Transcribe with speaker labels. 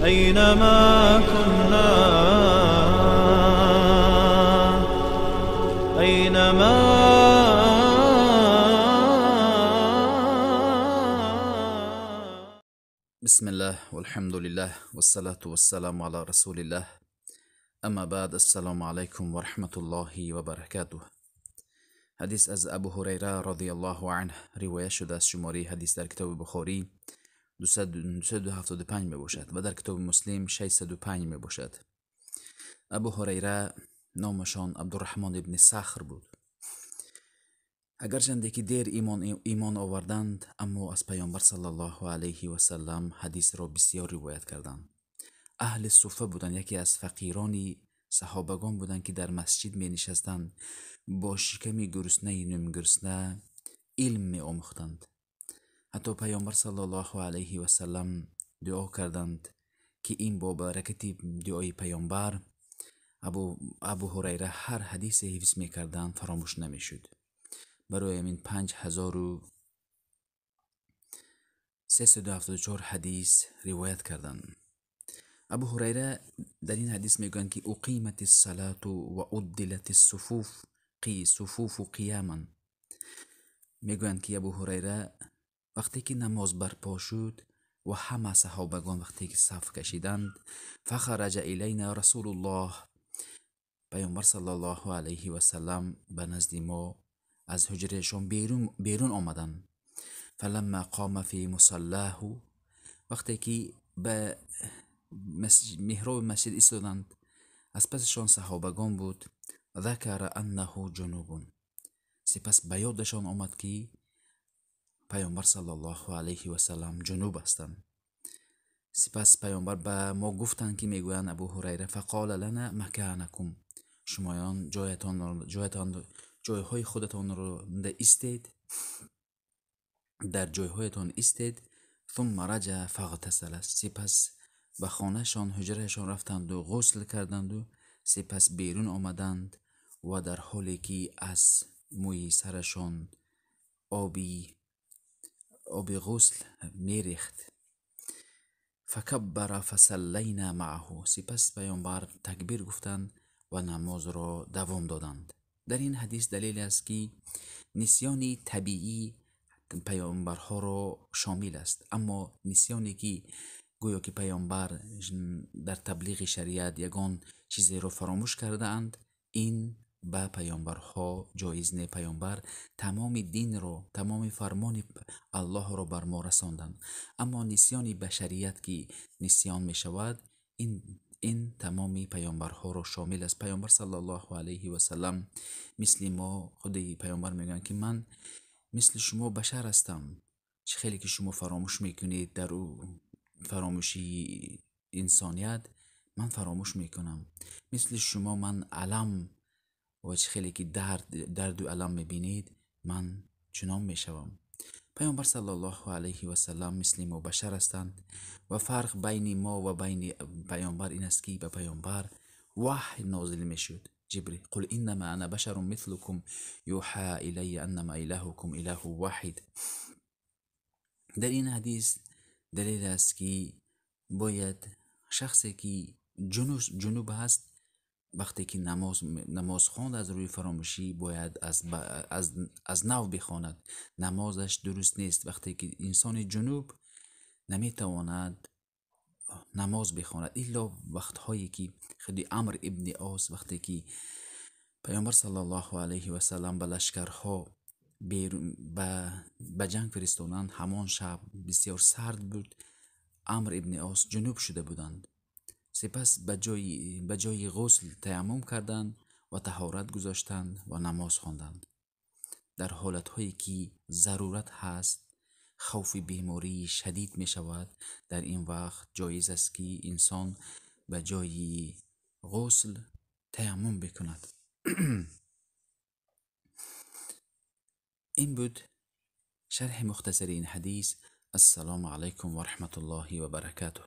Speaker 1: أينما كنا، أينما.
Speaker 2: بسم الله والحمد لله والصلاة والسلام على رسول الله، اما بعد، السلام علیکم و رحمت الله و برکاته. حدیث از ابو هریره رضی الله عنه روایت شده است. شماره حدیث در کتاب بخاری 275 می باشد و در کتاب مسلم 605 می باشد. ابو هریره نامشان عبدالرحمن ابن صخر بود. اگرچنده که دیر ایمان آوردند، اما از پیامبر صلی الله علیه و سلم حدیث را بسیار روایت کردند. اهل صفه بودند، یکی از فقیران صحابگان بودند که در مسجد می نشستند، با شکمی گرسنه نیم گرسنه علم می آموختند. حتی پیامبر صلی الله علیه و سلم دعا کردند که این با برکت دعای پیامبر ابو هریره هر حدیث حفظ می کردند فراموش نمی شد. برای همین 5374 حدیث روایت کردند. ابو هریره در این حدیث میگویند که اقیمت الصلاة و عدلت الصفوف صفوف قیاما. میگویند که ابو هریره وقتی که نماز برپا شد و همه صحابگان وقتی که صف کشیدند، فخرج الینا رسول الله، پیامبر صلی الله علیه و سلم به نزد ما از حجرهشان بیرون آمدند. فلما قام فی مصلاه، وقتی که به محراب مسجد ایستادند، از پسشان صحابگان بود. ذکر انه جنوب، سپس به یادشان آمد که پیامبر صلی الله علیه و سلم جنوب هستند. سپس پیامبر به ما گفتند که میگویند ابو هریره فقال لنا مکانکم، شمایان جایهای خودتان رو ایستید، در جایهایتان ایستید. ثم رجع فاغتسل، سپس به خانهشان حجرهشان رفتند و غسل کردند و سپس بیرون آمدند و در حالی که از موی سرشان آب غسل میریخت. فکبر فصلینا معه، سپس پیامبر تکبیر گفتند و نماز را دوام دادند. در این حدیث دلیل است که نسیان طبیعی پیامبرها را شامل است، اما نسیانی که گویا که پیامبر در تبلیغ شریعت یگان چیزی را فراموش کرده اند، این به پیامبرها جایز نه. پیامبر تمام دین را، تمام فرمان الله را بر ما رساندند، اما نسیان بشریت که نسیان می شود، این تمام پیامبرها را شامل است. پیامبر صلی الله علیه و سلم مثل ما، خود پیامبر میگن که من مثل شما بشر هستم، چه خیلی که شما فراموش میکنید در فراموشی انسانیت، من فراموش میکنم. مثل شما من علم و چه خیلی که درد و علم میبینید، من چنان میشوم. پیامبر صلی الله علیه و سلم مثل ما بشر هستند و فرق بین ما و بین پیامبر این است که به پیامبر وحی نازل میشد. جبریل قل انما انا بشر مثلكم یوحى الی انما الهکم اله واحد. در این حدیث دلیل است که باید شخصی که جنوب هست، وقتی که نماز خواند از روی فراموشی باید از نو بخواند، نمازش درست نیست. وقتی که انسان جنوب نمیتواند نماز بخواند، الا وقتهایی که خودی عمرو ابن عاص وقتی که پیامبر صلی الله علیه و سلم به لشکرها به جنگ فرستادند، همان شب بسیار سرد بود، عمرو ابن عاص جنوب شده بودند. سپس به جای غسل تیمم کردند و طهارت گذاشتند و نماز خواندند. در حالتهایی که ضرورت هست، خوف بیماری شدید می شود، در این وقت جایز است که انسان به جای غسل تیمم بکند. این بود شرح مختصر این حدیث. السلام علیکم و رحمت الله و برکاته.